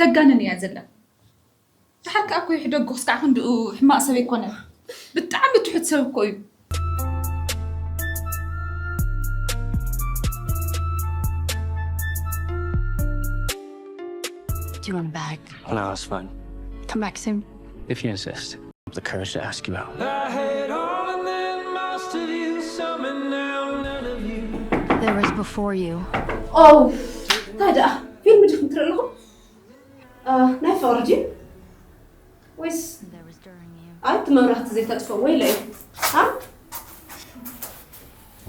ተጋንን እያ ዘላ። ደሓር ከኣ እኮ ይሕደጎ ክስካዕ ክንድኡ ሕማቕ ሰብ ኣይኮነን። ብጣዕሚ ትሑት ሰብ እኮ እዩ። Do you want a bag? No, it's fine. Come back soon. If you insist. The courage to ask you out. I had all and then most of you, some and now none of you. There was before you. ኦው እንታይ ደኣ ፊልም ዲኹም ትርኢ ኣለኹም? እ፣ ናይ ፍቕሪ ድዩ ወይስ There was during you. ኣይ እቲ መብራህቲ ዘይተጥፍእ ወይለ እዩ? ኣ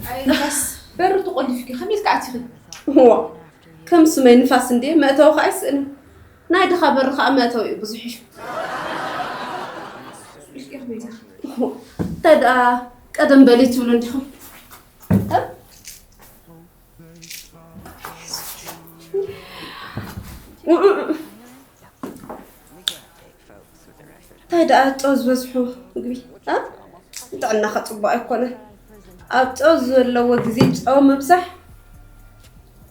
ኣይ ንፋስ በሪ ተቖሊፉ ከመይ ኢልካ ኣቲኺ? ዋ ከም ስመይ ንፋስ እንድየ መእተዊ ከዓ ኣይስእንን። ናይ ድኻ በሪ ከዓ መእተዊ እዩ ብዙሕ እዩ። እንታይ ደኣ ቀደም በሊ ትብሉ እንዲኹም? እንታይ ደኣ ጨው ዝበዝሑ ምግቢ እ? ንጥዕናኻ ፅቡቅ ኣይኮነን። ኣብ ጨው ዘለዎ ግዜ ጨው ምብዛሕ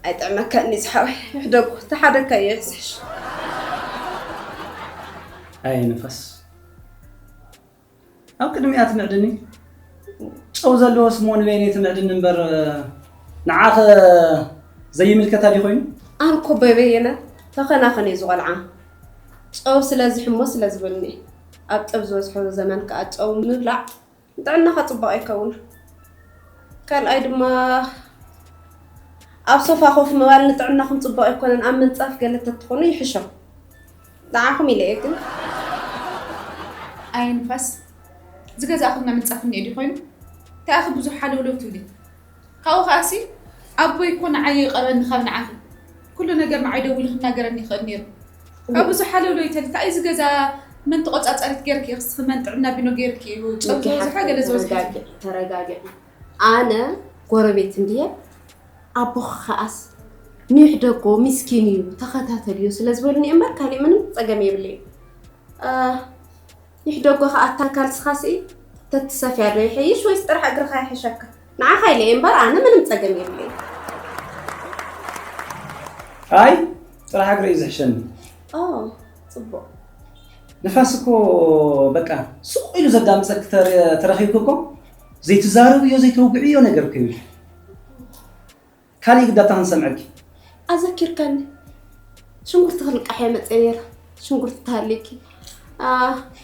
ኣይጥዕመካን እዩ ዝሓወይ። ይሕደጎ ተሓደካ እየ ዝሕሽ። ኣየ ንፋስ ኣብ ቅድሚኣ ትምዕድኒ ጨው ዘለዎስ እሞ ንበይነይ ትምዕድኒ እምበር ንዓኸ ዘይምልከታ ድዩ ኮይኑ? ኣነ እኮ በበየነ ተኸናኸን እዩ ዝቆልዓ ጨው ስለ ዝሕሞ ስለ ዝበልኒ ኣብ ጨው ዝበዝሖ ዘመን ከዓ ጨው ምብላዕ ንጥዕናኻ ፅቡቕ ኣይከውን። ካልኣይ ድማ ኣብ ሶፋ ኮፍ ምባል ንጥዕናኹም ፅቡቕ ኣይኮነን። ኣብ ምንፃፍ ገለ ተትኾኑ ይሕሾ። ንዓኹም ኢለ እየ ግን። ኣየ ንፋስ ዝገዛእኹልና ምንፃፍ እኒኦ ድዩ ኮይኑ እንታይ ኣኺ ብዙሕ ሓለውለው ትብሊ ካብኡ ከኣሲ ኣቦይ እኮ ንዓይ ይቐረኒ ካብ ንዓኺ ኩሉ ነገር ንዓይ ደዊሉ ክናገረኒ ይኽእል ነይሩ ካብ ብዙሕ ሓለውለው ይተልካ እዩ ዝገዛ መን ተቆፃፃሪት ገይርኪ ክስኺ መን ጥዕና ቢኖ ገይርኪ እዩ ጨው ዝበዝሖ ገለ ዝበዝሖ ተረጋግዒ ኣነ ጎረቤት እንድየ ኣቦኺ ከኣስ ንይሕደጎ ሚስኪን እዩ ተኸታተልዮ ስለ ዝበሉኒ እምበር ካሊእ ምንም ፀገም የብለይን ይሕደጎ ከኣ ኣታ ካልስኻ ስኢ ተትሰፍያ ዶ ይሐይሽ ወይስ ጥራሕ እግርኻ ይሕሸካ ንዓኻ ኢለ እየ እምበር ኣነ ምንም ፀገም የብለይን ኣይ ጥራሕ እግሪ እዩ ዝሕሸኒ ፅቡቅ ንፋስ እኮ በቃ ስቕ ኢሉ ዘዳምፀክ ተረኺብክ እኮ ዘይትዛረብዮ ዘይተውግዕዮ ነገር እኮ ይብል ካሊእ ግዳታ ክንሰምዐኪ ኣዘኪርካኒ ሽንጉርቲ ክልቃሕ እየ መፅየ ነይረ ሽንጉርቲ ተሃልዩኪ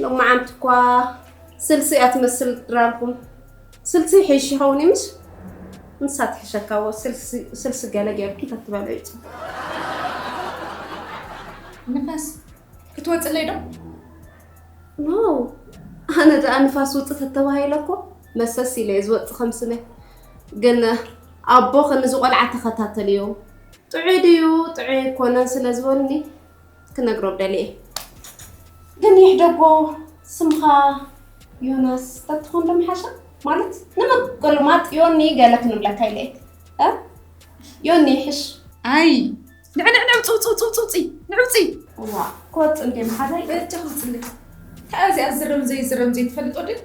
ሎማዓንቲ እኳ ስልሲ እያ ትመስል ድራርኩም ስልሲ ይሕይሽ ይኸውን እዩ ምስ ንሳ ትሕሸካ እዎ ስልሲ ገለ ገይርኪ ተትበልዑ እዩ ፅቡቅ ንፋስ ክትወፅለይ ዶ ኖ ኣነ ደኣ ንፋስ ውፅእ ተተባሂለ እኮ መሰስ ኢለ እየ ዝወፅእ ከም ስመይ ግን ኣቦኺ ንዚ ቆልዓ ተኸታተልዮ ጥዑይ ድዩ ጥዑይ ኣይኮነን ስለ ዝበሉኒ ክነግሮም ደልየ ግን ይሕደጎ ስምኻ ዮናስ ተትኾን ዶ ምሓሻ ማለት ንምቅልማጥ ዮኒ ገለ ክንብለካ ኢለ እየ እ ዮኒ ይሕሽ ኣይ ንዕንዕ ንዕውፂ ውፂ ውፂ ውፂ ውፂ ንዕውፂ እዋ ክወፅ እንዴ ምሓዛይ በጃ ክውፅልክ እንታይ እዚኣ ዝረም ዘይዝረም ዘይትፈልጦ ድዩ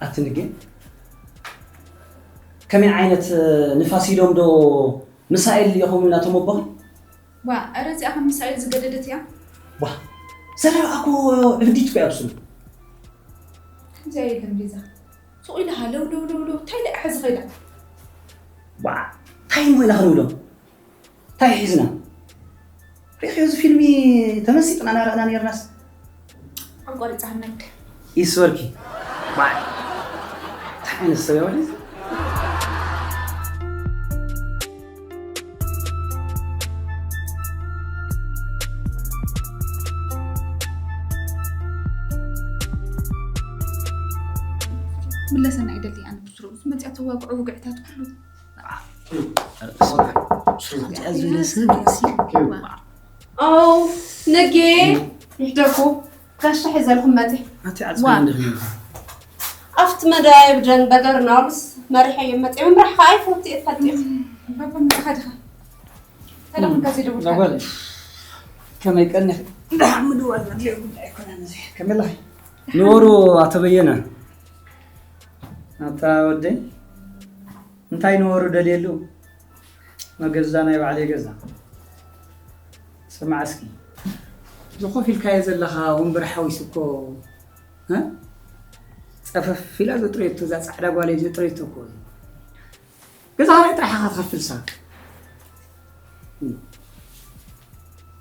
ኣቲ ንጌ ከመይ ዓይነት ንፋስ ኢሎም ዶ ምሳኤል ይኸውን እናቶም ኣቦኺ ዋ፣ ኧረ እዚኣ ከም ሚሳኤል ዝገደደት እያ። ዋ፣ ዘረባ እኮ ዕብዲት እኮ እያ ብስሩ። ከምዚኣ የለን ቤዛ። ሱቕ ኢላ ሃለው ለው ለው ለው፣ እንታይ ኢላ እያ ሕዚ ኸይዳ? ዋ፣ እንታይ እሞ ኢና ክንብሎ? እንታይ ሒዝና? ሪእኽዮ እዚ ፊልሚ ተመሲጥና ናረእና ኔርናስ። ኣቋሪጻ ሃናይክ። ይስበርኪ። ዋ፣ እንታይ ዓይነት ሰብ እያ ወደዚ? ምለሰና ኣይደሊ ኣነ ብስሩ ምስ መፅኣ ተዋግዑ ውግዕታት ኩሉ ኣው ነጌ ይሕደርኩ ጋሻ ሒዘልኩም መፅእ ኣቲ ዓፅና እንድኽኒ ኣብቲ መደያየቢ ደንበገር ናብስ መሪሐ እዮም መፅእ ምምራሕ ከዓ ይፈቱ እየ ትፈልጥ ባባ ምፅኻ ድኻ ተለኹንካ ዘይደውልካ ጓል ከመይ ቀኒኺ ደሓን ምድዋል ዘድልዮ ጉዳይ ኣይኮነን እዚ ከመይ ኣለኺ ንወሩ ኣቶ በየነ ኣታ ወደይ እንታይ ንወሩ ደልየሉ መገዛ ናይ ባዕለይ ገዛ ስማዕ እስኪ እዚ ኮፍ ኢልካዮ ዘለኻ ወንበር ሓዊሱ እኮ፣ እ? ጸፈፍ ኢላ ዘጥረየቶ፣ እዛ ጻዕዳ ጓለይ ዘጥረየቶ እኮ እዩ። ገዛ ኸራይ ጥራሕ ኢኻ ትኸፍል ሳቅ።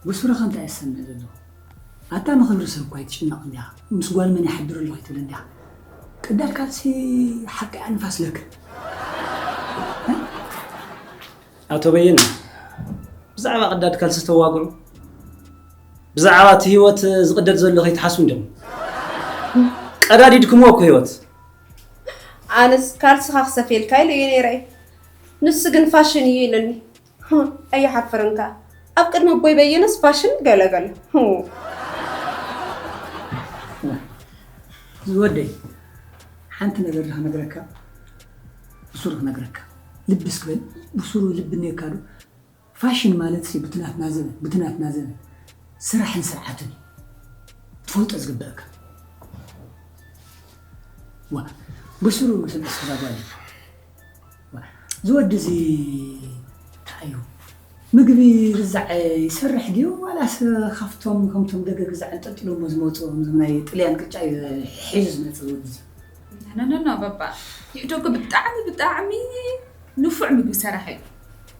ብሱርኻ እንታይ እሰምዕ ዘለኹ? ኣታ ንኽብሪ ሰብ እኳ ኣይትጭነቕ እንዲኻ። ምስ ጓል መን ይሓድር ኣለኹ ኣይትብል እንዲኻ። ቅዳድ ካልሲ ሓቂ ኣንፋስ ለክ። ኣቶ በየነ፣ ብዛዕባ ቅዳድ ካልሲ ተዋግዑ፣ ብዛዕባ እቲ ህይወት ዝቕደድ ዘሎ ከይትሓስቡ እንዲኹም። ቀዳዲድኩምዎ እኮ ህይወት። ኣነስ ካልስኻ ክሰፍየልካ ኢለዮ ነይረ። ንሱ ግን ፋሽን እዩ ኢሉኒ። ኣይሓፍርን ከኣ። ኣብ ቅድሚ ኣቦይ በየነስ ፋሽን ገለ ገለ። ዝወደይ፣ ሓንቲ ነገር ዶ ክነግረካ? ብሱሩ ክነግረካ። ልቢ እስኪ በል፣ ብሱሩ ልቢ እኒኦካ ዶ? ፋሽን ማለት ሲ ብትናትና ዘበን፣ ብትናትና ዘበን ስራሕን ስርዓትን እዩ። ትፈልጦ ዝግበእካ። ዋ፣ ብሱሩ ስምዒ እስኪ እዛ ጓል። ዋ፣ እዚ ወዲ እዚ እንታይ እዩ? ምግቢ ግዛዕ ይሰርሕ ድዩ? ዋላስ ካብቶም፣ ከምቶም ደገ ግዛዕ ኣንጠልጢሎሞ ዝመፁ፣ ከምዞም ናይ ጥልያን ቅጫ እዩ ሒዙ ዝመፅእ ወዲ እዚ? ኖ፣ ኖ፣ ኖ፣ ኖ፣ ባባ። ይሕደጎ ብጣዕሚ፣ ብጣዕሚ ንፉዕ ምግቢ ሰራሒ እዩ።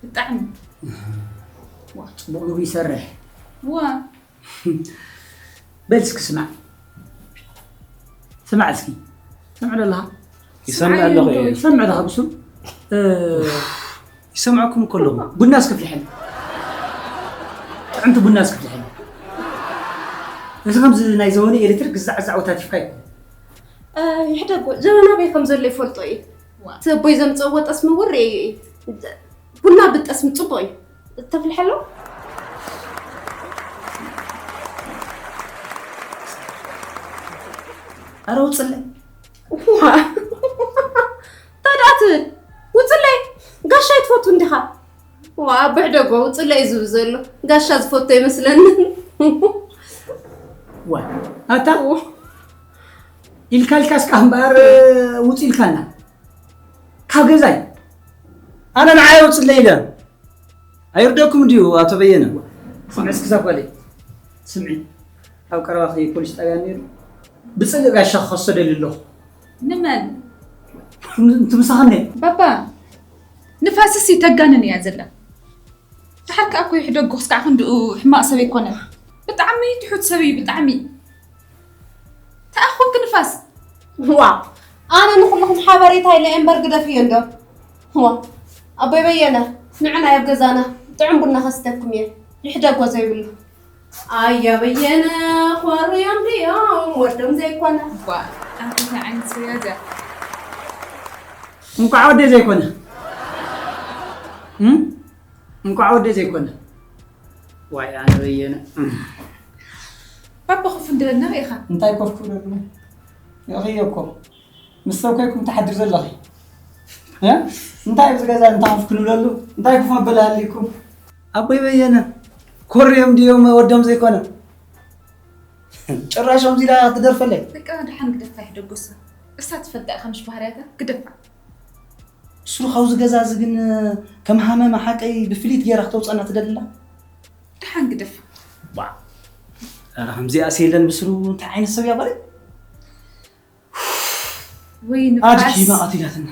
ብጣዕሚ። ዋ፣ ጽቡቕ ምግቢ ይሰርሕ። ዋ። በል እስኪ ስማዕ። ስማዕ እስኪ። ሰምዕ ዶ ኣለኻ? ይሰምዕ ኣለኹ እየ። ሰምዕ ዶ ብሱም? እ፣ ይሰምዐኩም ከለኹ። ቡና እስኪ ኣፍልሐኒ። ጥዕምቲ ቡና እስኪ ኣፍልሐኒ። እዚ ከምዚ ናይ ዘበኑ ኤሌክትሪክ ግዛዕ ግዛዕ ወታቲፍካ ይኮን። እ፣ ይሕደጎ፣ ጀበና ኣበይ ከም ዘሎ ይፈልጦ እየ። ዋ። እቲ ኣቦይ ዘምፀእዎ ጠስሚ እውን ርእየዮ እየ። ቡና ብጠስሚ ፅቡቕ እዩ። ተፍልሐ ኣሎ? ኣረ ውፅለይ። ዋ። እንታይ ደኣ ትብል? ውፅለይ። ጋሻ ኣይትፈቱ እንዲኻ? ዋ፣ ኣቦ ይሕደጎ፣ ውፅለይ እዩ ዝብል ዘሎ። ጋሻ ዝፈቱ ኣይመስለንን። ዋ፣ ኣታ? ዋ። ኢልካ ኢልካ እስካ እምበኣር ውፅ ኢልካና። ካብ ገዛይ። ኣነ ንዓይ ውፅለይ ኢለ። ኣይርደኩም ድዩ ኣቶ በየነ? ስምዒ እስኪ እዛ ጓለይ። ስምዒ። ኣብ ቀረባኺ ፖሊስ ጣብያ ነይሩ። ብፅልኢ ጋሻ ክኸሶ ደልዩ ኣለኹ። ንመን? ንትምሳኸኒ። ባባ፣ ንፋስሲ ተጋንን እያ ዘላ። ደሓር ከኣ እኮ ይሕደጎ ክስካዕ ክንድኡ ሕማቕ ሰብ ኣይኮነን። ብጣዕሚ ትሑት ሰብ እዩ፣ ብጣዕሚ። ተኣኹን ክንፋስ። ዋ፣ ኣነ ንኹልኹም ሓበሬታ ኢለ እየ እምበር ግደፍዮ እንዶ። ዋ፣ ኣቦይ በየነ፣ ንዑ ናይ ኣብ ገዛና ጥዑም ቡና ከስተኩም እየ። ይሕደጎ ዘይብሉ። ኣያ በየነ፣ ኮርዮም ድዮም ወዶም ዘይኮነ። ዋ፣ ኣንተ እንታይ ዓይነት ሰብ እያ እዚኣ? እንኳዕ ወደይ ዘይኮነ። እም? እንኳዕ ወደይ ዘይኮነ። ዋይ ኣነ በየነ። እም። ባባ ኮፍ እንድበልና ርኢኻ? እንታይ ኮፍ ክብለሉ? ርኢኽዮ እኮ። ምስ ሰብ ኮይኩም ትሓድር ዘለኺ። እ? እንታይ ኣብዚ ገዛ እንታይ ኮፍ ክንብለሉ? እንታይ ኮፍ መበሊ ሃልይኩም? ኣቦይ በየነ። ኮርዮም ድዮም ወዶም ዘይኮነ? ጭራሽ ከምዚ ኢላ ክትደርፈለይ? በቃ ደሓን ግደፋ ይሕደጎ እሳ። እሳ ትፈልጣ ኢኻ ምሽ ባህርያታ? ግደፋ። እሱ ካብዚ ገዛ እዚ ግን ከም ሃመማ ሓቀይ ብፍሊት ገይራ ክተውፀና ትደሊ ኣላ? ደሓን ግደፋ። ባ። ኧረ ከምዚኣስ የለን ብስሩ እንታይ ዓይነት ሰብ እያ በለ? ወይ ንፋስ። ኣድኪማ ቀቲላትና።